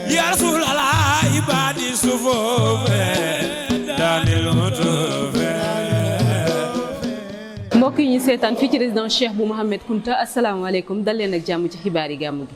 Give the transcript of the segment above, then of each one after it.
يا رسول الله عبادي صفوف داني المطوف mbokk yi ñu seetaan fii ci résidence Cheikh bu Mouhamed Kunta asalaamaaleykum dal leen ak jàmm ci xibaar yi gàmmu gi.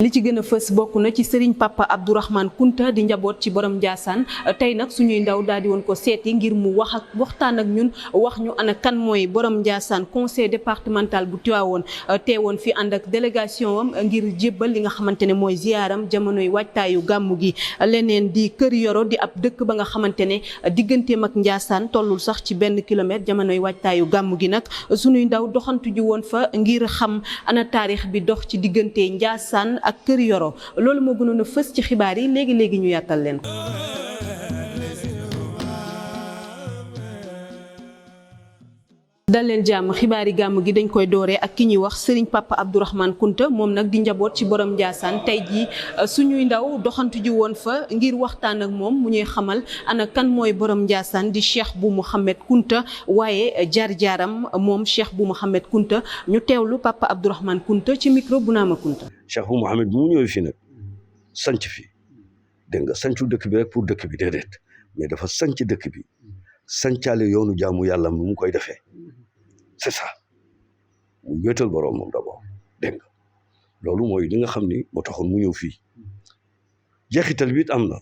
li ci gën a fës bokk na ci Serigne Papa Abdourahmane Kunta di njaboot ci borom Ndiassane tey nag suñuy ndaw daal di woon ko seeti ngir mu waxtaan ak ñun wax ñu ana kan mooy borom Ndiassane conseil départemental bu Tivaouane teewoon fi ànd ak délégation am ngir jébbal li nga xamante ne mooy ziaram jamonoy waajtaayu gàmmu gi. leneen di Kër Yoro di ab dëkk ba nga xamante ne digganteem ak Ndiassane tollul sax ci benn kilomètre jamonoy waajtaayu gàmmu gi nag suñuy ndaw doxantu ji woon fa ngir xam ana taarix bi dox ci diggante Ndiassane ak Kër Yoro loolu moo gënoon a fës ci xibaar yi léegi ñu yàttal leen ko. dal leen jàmm xibaari gàmm gi dañ koy dooree ak ki ñuy wax Serigne Papa Abdourahmane Kunta moom nag di njaboot ci borom Ndiassane tey jii suñuy ndaw doxantu ji woon fa ngir waxtaan ak moom mu ñuy xamal ana kan mooy borom Ndiassane di Cheikh bu Mouhamed Kunta waaye jaar-jaaram moom Cheikh bu Mouhamed Kunta ñu teewlu Papa Abdourahmane Kunta ci micro bu Naama Kunta. Cheikh bu Mouhamed bu mu ñëwee fii nag sanc fi dégg nga sancu dëkk bi rek pour dëkk bi déedéet mais dafa sanc dëkk bi sancaale yoonu jaamu yàlla mu koy defee. c'est ça mu wéetal boroom moom d'abord dégg nga loolu mooy li nga xam ni moo taxoon mu ñëw fii jeexital bi it am na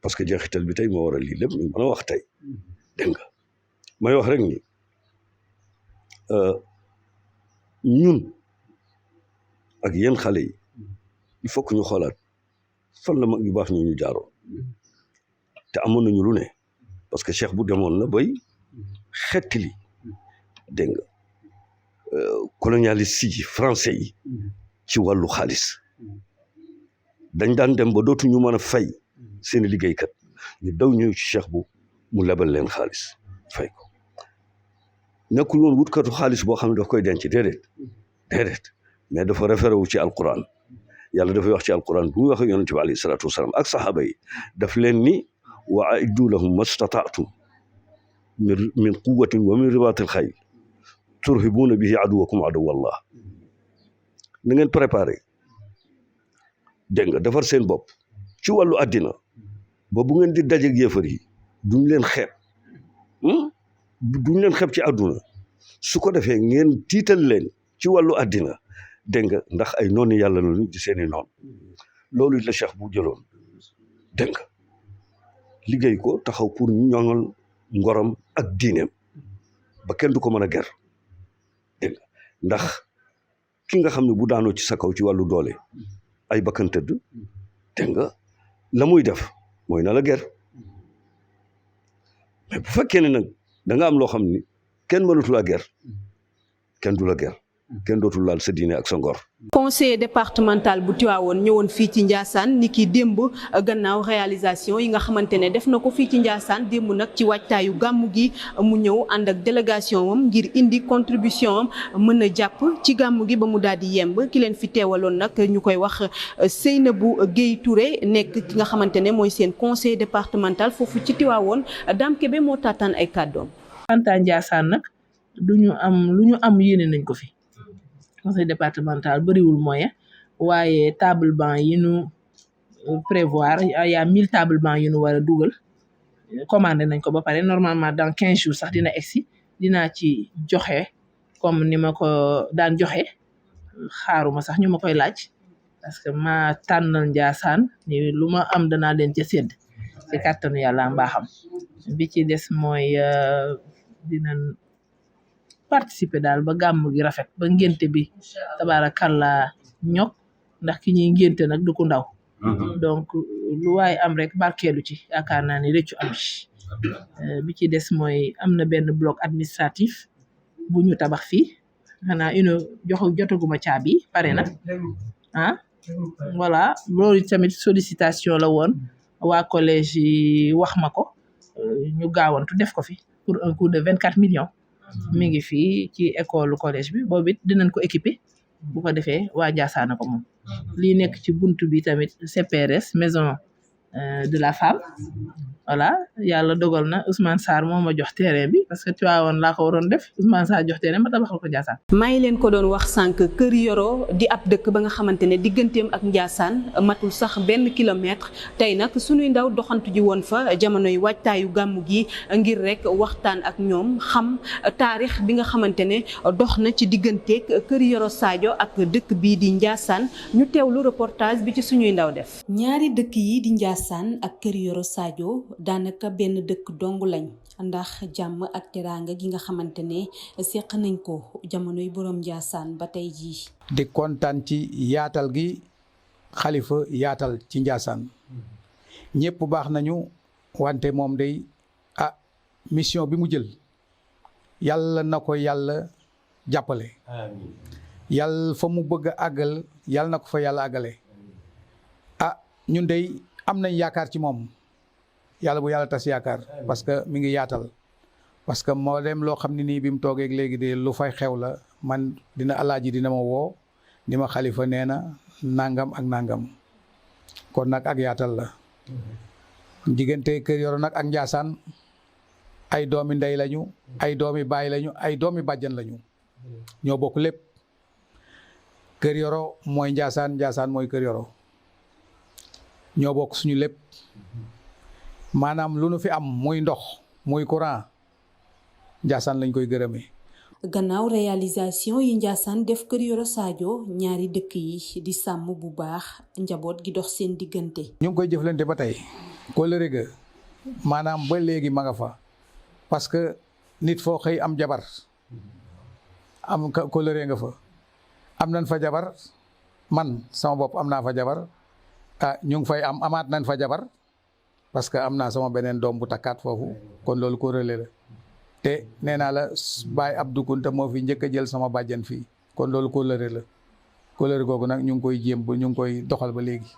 parce que jeexital bi tey moo waral lii lépp ñu mën a wax tey dégg nga may wax rek ni ñun ak yéen xale yi il faut que ñu xoolaat fan la mag ñu baax ñu jaaroon te amoon nañu lu ne parce que cheikh bu demoon na bay xettali dégg nga colonialiste yi français yi ci wàllu xaalis dañ daan dem ba dootuñu mën a fay seeni liggéeykat ñu daw ñëw ci cheikh bu mu lebal leen xaalis fay ko nekkul woon wutkatu xaalis boo xam ne daf koy denc déedéet mais dafa référé wu ci alquran yàlla dafay wax ci alquran bu muy wax yonent bi alayhi salaatu wasalaam ak saxaaba yi daf leen ni wa aiddu lahum mastataatum min quwwatin wa min ribaatil xayl turhibuuna bihi aduwakum aduwallah na ngeen préparé dégg nga defar seen bopp ci wàllu àddina ba bu ngeen di dajeeg yéefar yi duñ leen xeeb ci àdduna su ko defee ngeen tiital leen ci wàllu àddina dégg nga ndax ay noonu yàlla lañu di seeni noon loolu la cheikh bu jëloon dégg nga liggéey ko taxaw pour ñoŋal ngoram ak diineem ba kenn du ko mën a ger dégg nga ndax ki nga xam ne bu daanoo ci sa kaw ci wàllu doole ay bakkan tëdd dégg nga la muy def mooy na la ger mais bu fekkee ne nag da nga am loo xam ni kenn mënatu la ger kenn du la ger kenn dootul laal sa diine ak sa ngor. conseiller départemental bu Tivaouane ñëwoon fii ci Ndiassane ni ki démb gannaaw réalisation yi nga xamante ne def na ko fii ci Ndiassane démb nag ci waajtaayu gàmmu gi mu ñëw ànd ak délégation am ngir indi contribution am mën a jàpp ci gàmmu gi ba mu daal di yemb ki leen fi teewaloon nag ñu koy wax Seynabou Guèye Touré nekk ki nga xamante ne mooy seen conseiller départemental foofu ci Tivaouane Dame Kébé moo taataan ay kàddoom. Anta Ndiassane nag lu ñu am yéene nañ ko fi. conseil départemental bëriwul moyen waaye table banc yi ñu prévoir y a 1000 table banc yu ñu war a dugal commandé nañ ko ba pare normalement dans 15 jours sax dina egsi dinaa ci joxe comme ni ma ko daan joxe xaaruma sax ñu ma koy laaj parce que ma tànnal Ndiassane ni lu ma am danaa leen ca sédd ci kàttanu yàlla mbaaxam bi ci des mooy dinañ participer daal ba gàmm gi rafet ba ngénte bi tabaarakàllaa ñok ndax ki ñuy ngénte nag du ko ndaw donc lu waaye am rek barkeelu ci yaakaar naa ni rëccu am ci bi ci des mooy am na benn bloc administratif bu ñu tabax fii xanaa jotaguma caabi pare na voilà loolu tamit sollicitation la woon waa collège yi wax ma ko ñu gaawantu def ko fi pour un coût de 24 millions mi ngi fii ci école collège bi boobu it dinañ ko équiper bu ko defee waa Ndiassane ko moom lii nekk ci buntu bi tamit CPRS maison de la femme voilà yàlla dogal na Ousmane Sarr moo ma jox terrain bi parce que Tivaouane laa ko waroon def Ousmane Sarr jox terrain ma tabaxal ko Ndiassane. maa ngi leen ko doon wax sànq Kër Yoro di ab dëkk ba nga xamante ne digganteem ak Ndiassane matul sax benn kilomètre tey nag suñuy ndaw doxantu ji woon fa jamonoy waajtaayu gàmmu gi ngir rek waxtaan ak ñoom xam taarix bi nga xamante ne dox na ci digganteeg Kër Yoro Sadio ak dëkk bii di Ndiassane ñu teewlu reportage bi ci suñuy ndaw def. ñaari dëkk yi di Ndiassane ak Kër Yoro Sadio daanaka benn dëkk dong lañ ndax jàmm ak teraanga gi nga xamante ne seq nañ ko jamonoy borom Ndiassane ba tey jii. di kontaan ci yaatal gi xalifa yaatal ci Ndiassane ñëpp baax nañu wante moom day mission bi mu jël yàlla na ko yàlla jàppale. yàlla fa mu bëgg a àggal yàlla na ko fa yàlla àggale. ñun day am nañ yaakaar ci moom. yàlla bu yàlla tas yaakaar parce que mi ngi yaatal parce que moo dem loo xam ne nii bi mu toogee léegi de lu fay xew la man dina alaaji dina ma woo ni ma xalifa nee na nangam ak nangam kon nag ak yaatal la diggante Kër Yoro nag ak Ndiassane ay doomi ndey lañu ay doomi baay lañu ay doomi bàjjan lañu ñoo bokk lépp Kër Yoro mooy Ndiassane Ndiassane mooy Kër Yoro ñoo bokk suñu lépp maanaam lu nu fi am muy ndox muy courant Ndiassane lañ koy gërëmee. gannaaw réalisation yi Ndiassane def Kër Yoro Sadio ñaari dëkk yi di sàmm bu baax njaboot gi dox seen diggante. ñu ngi koy jëflante ba tey kóllëre ga maanaam ba léegi ma nga fa parce que nit foo xëy am jabar am kóllëre nga fa am nañ fa jabar man sama bopp am naa fa jabar ñu ngi fay amaat nañ fa jabar. parce que am naa sama beneen doom bu takkaat foofu kon loolu ko relais la te nee naa la Baye Abdou Kounta moo fi njëkk a jël sama bàjjan fii kon loolu kóllëre la kóllëre googu nag ñu ngi koy jéem ba ñu ngi koy doxal ba léegi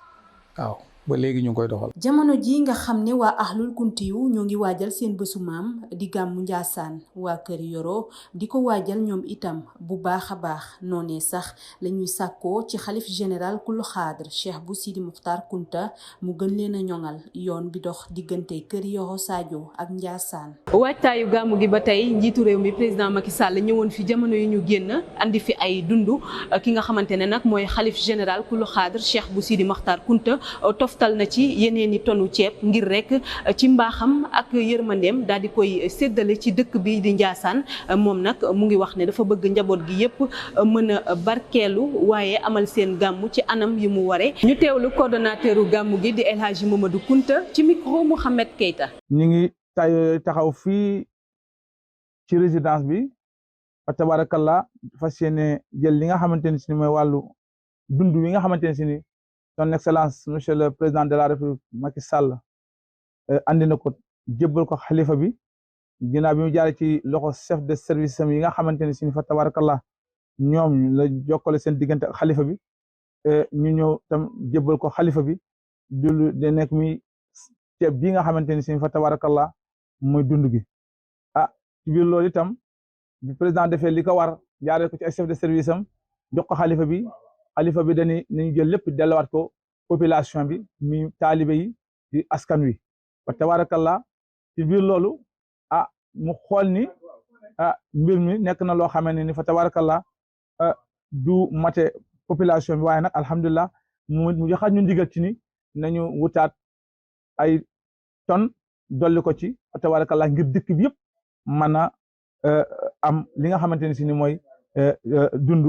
waaw ba léegi ñu ngi koy doxal. jamono ji nga xam ne waa ahlul kuntiyu ñoo ngi waajal seen bésu maam di gàmmu Ndiassane waa Kër Yoro di ko waajal ñoom itam bu baax a baax noonee sax la ñuy sàkkoo ci xalif général kulu xaadr Cheikh bu Sidi Muxtaar Kunta mu gën leen a ñoŋal yoon bi dox diggante Kër Yoro Sadio ak Ndiassane. waajtaayu gàmmu gi ba tey njiitu réew mi président Macky Sall ñëwoon fi jamono yi ñu génn andi fi ay dundu ki nga xamante ne nag mooy xalif général kulu xaadr Cheikh bu Sidi Muxtaar Kunta toftal na ci yeneen i tonu ceeb ngir rek ci mbaaxam ak yërmandeem daal di koy séddale ci dëkk bi di Ndiassane moom nag mu ngi wax ne dafa bëgg njaboot gi yépp mën a barkeelu waaye amal seen gàmmu ci anam yi mu ware ñu teewlu coordonnateuru gàmmu gi di El Hadji Mamadou Kounta ci micro Mouhamed Keita. ñu ngi taxaw fii ci résidence bi fa tabarakallah fas yéene jël li nga xamante ne si mooy wàllu dund wi nga xamante ne si ni son excellence monsieur le président de la république Macky Sall andi na ko jébbal ko xalifa bi ginnaaw bi mu jaaree ci loxo chef de service am yi nga xamante ne si fa tabarakallah ñoom la jokkale seen diggante ak xalifa bi ñu ñëw tam jébbal ko xalifa bi du de nekk mi ceeb bii nga xamante ne si fa tabarakallah mooy dund gi ci biir loolu itam bi président defee li ko war jaaree ko ci ay chef de service am jox ko xalifa bi dañuy nañu jël lépp delluwaat ko population bi mi taalibe yi di askan wi wa tabarakallah ci biir loolu mu xool ni mbir mi nekk na loo xamee ne ni fa tabarakallah du mate population bi waaye nag alhamdulilah mu joxaat ñu ndigal ci ni nañu wutaat ay tonnes dolli ko ci fa tabarakallah ngir dëkk bi yëpp mën a am li nga xamante ne si ni mooy dund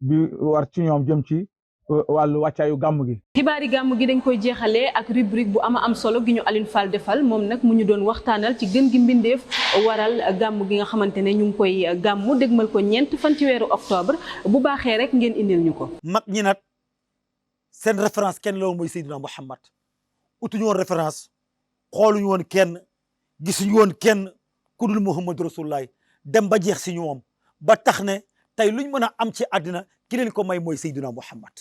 bi war ci ñoom jëm ci wàllu wàccaayu gàmm gi. xibaari gàmm gi dañ koy jeexalee ak rubrique bu am solo gi ñu Alioune Fall defal moom nag mu ñu doon waxtaanal ci gën gi mbindeef waral gàmm gi nga xamante ne ñu ngi koy gàmmu dégmal ko 4 fan ci weeru octobre bu baaxee rek ngeen indil ñu ko. mag ñi nag seen référence kenn loolu mooy Seydina Muhammad utuñu woon référence xooluñu woon kenn gisuñu woon kenn ku dul Muhammad Rasulullah dem ba jeex si ñoom ba tax ne tey luñ mën a am ci àddina ki leen ko may mooy Seydina Muhammad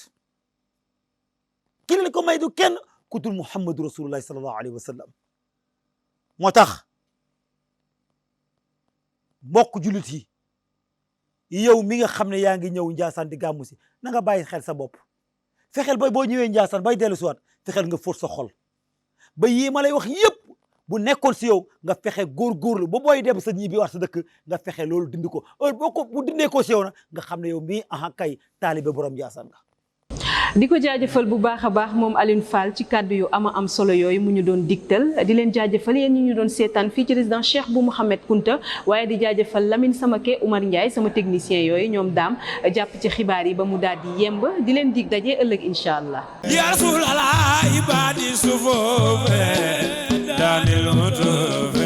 ki leen ko may du kenn ku dul Muhammad Rasulullah sallallahu alayhi wa sallam moo tax mbokk jullit yi yow mi nga xam ne yaa ngi ñëw Ndiassane di gàmmu si na nga bàyyi xel sa bopp fexeel ba boo ñëwee Ndiassane bay dellu siwaat fexeel nga fóot sa xol ba yii ma lay wax yëpp bu nekkoon si yow nga fexe góorgóorlu ba booy dem sa ñibbi war sa dëkk nga fexe loolu dindi ko heure boo ko bu dindee ko si yow na nga xam ne yow mii aha kay taalibe borom Ndiassane nga. di ko jaajëfal bu baax a baax moom Alioune Fall ci kàddu yu am solo yooyu mu ñu doon digtal di leen jaajëfal yéen ñi ñu doon seetaan fii ci résidence Cheikh Bou Mouhamed Kounta waaye di jaajëfal Lamine Samake Oumar Ndiaye sama technicien yooyu ñoom daam jàpp ci xibaar yi ba mu daal di yemb di leen dig daje ëllëg incha allah. ya Rasulallah ibadi sufofe danil mutufe